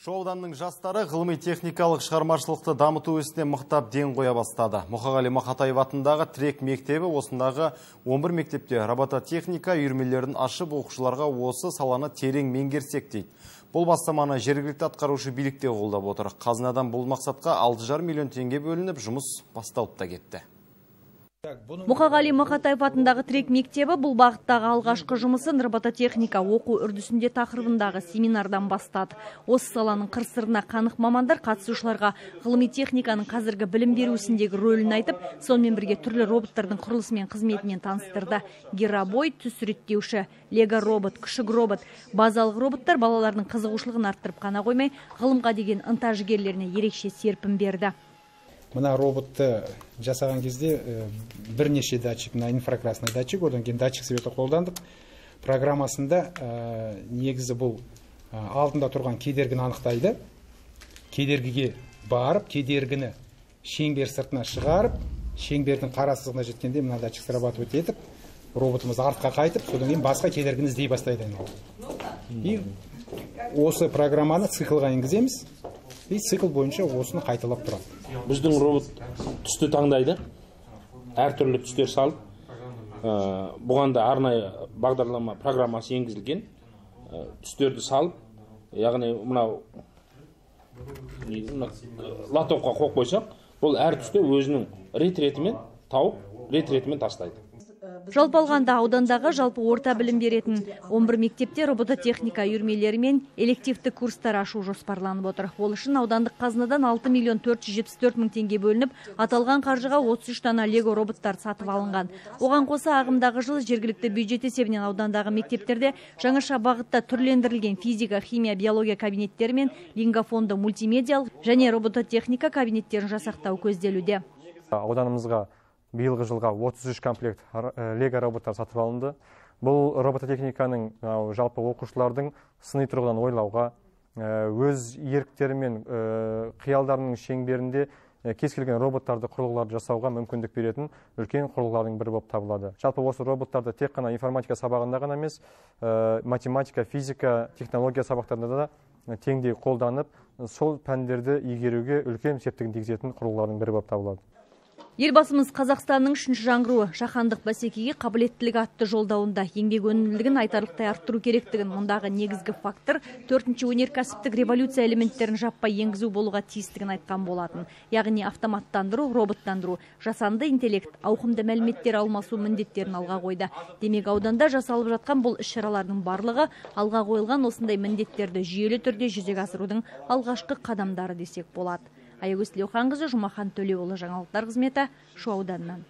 Шу ауданының жастары ғылыми техникалық шығармашылықты дамыту ісіне мықтап ден қоя бастады. Мұқағали Мақатаев атындағы Тірек мектебі осындағы 11 мектепте робототехника үйірмелерін ашып, оқушыларға осы саланы терең меңгерсек дейді. Бұл бастаманы жергілікті атқарушы билік те қолдап отыр. Қазынадан бұл мақсатқа 6,5 миллион теңге бөлініп, жұмыс басталып та кетті. Мұқағали Мақатаев атындағы Тірек мектебі бұл бағыттағы алғашқы жұмысын робототехника оқу үрдісінде тақырыбындағы семинардан бастады. Осы саланың қыр-сырына қанық мамандар қатысушыларға ғылыми техниканың қазіргі білім беру ісіндегі рөлін айтып, сонымен бірге түрлі роботтардың құрылысы мен қызметімен таныстырды. Гиробой түс реттеуші, лего робот, күшік робот, базалық роботтар балалардың қызығушылығын арттырып қана қоймай, ғылымға деген ынта жігерлеріне ерекше серпін берді. Мына роботты жасаған кезде бірнеше датчик, мына инфракрасный датчик, одан кейін датчик света қолдандық. Программасында негізі бұл алдында тұрған кедергіні анықтайды. Кедергіге барып, кедергіні шеңбер сыртына шығарып, шеңбердің қара сызығына жеткенде мына датчик срабатывать етіп, роботымыз артқа қайтып, содан кейін басқа кедергіні іздей бастайды. И осы программаны циклға енгіземіз. И цикл бойынша осыны қайталап тұрады. Біздің робот түсті таңдайды, әртүрлі түстер салып, бұған да арнайы бағдарлама программасы енгізілген, түстерді салып, яғни мынау лотокқа қойып қойсақ, бұл әр түсті өзінің рет-ретімен тауып, рет-ретімен тастайды. Жалпы алғанда аудандағы жалпы орта білім беретін 11 мектепте робототехника үйірмелері мен элективті курстар ашу жоспарланып отыр. Ол үшін аудандық қазынадан 6 миллион 474 мың теңге бөлініп, аталған қаржыға 33 дана лего роботтар сатып алынған. Оған қоса ағымдағы жылы жергілікті бюджет есебінен аудандағы мектептерде жаңаша бағытта түрлендірілген физика, химия, биология кабинеттері мен лингофонды мультимедиялық және робототехника кабинеттерін жасақтау көзделуде. Ауданымызға биылғы жылға 33 комплект лего роботтар сатып алынды. Бұл робототехниканың жалпы оқушылардың сыни тұрғыдан ойлауға, өз еріктері мен қиялдарының шеңберінде кез келген роботтарды, құрылғыларды жасауға мүмкіндік беретін үлкен құрылғылардың бірі болып табылады. Жалпы осы роботтарды тек қана информатика сабағында ғана емес, математика, физика, технология сабақтарында да теңдей қолданып, сол пәндерді игеруге үлкен септігін тигізетін құрылғылардың бірі болып табылады. Елбасымыз Қазақстанның үшінші жаңғыруы жаһандық бәсекеге қабілеттілік атты жолдауында еңбек өнімділігін айтарлықтай арттыру керектігін, мұндағы негізгі фактор төртінші өнеркәсіптік революция элементтерін жаппай енгізу болуға тиістігін айтқан болатын. Яғни автоматтандыру, роботтандыру, жасанды интеллект, ауқымды мәліметтер алмасу міндеттерін алға қойды. Демек, ауданда жасалып жатқан бұл іс-шаралардың барлығы алға қойылған осындай міндеттерді жүйелі түрде жүзеге асырудың алғашқы қадамдары десек болады. Аягөз Тілеуханқызы, Жұмахан Төлеуұлы, жаңалықтар қызметі, Шу ауданынан.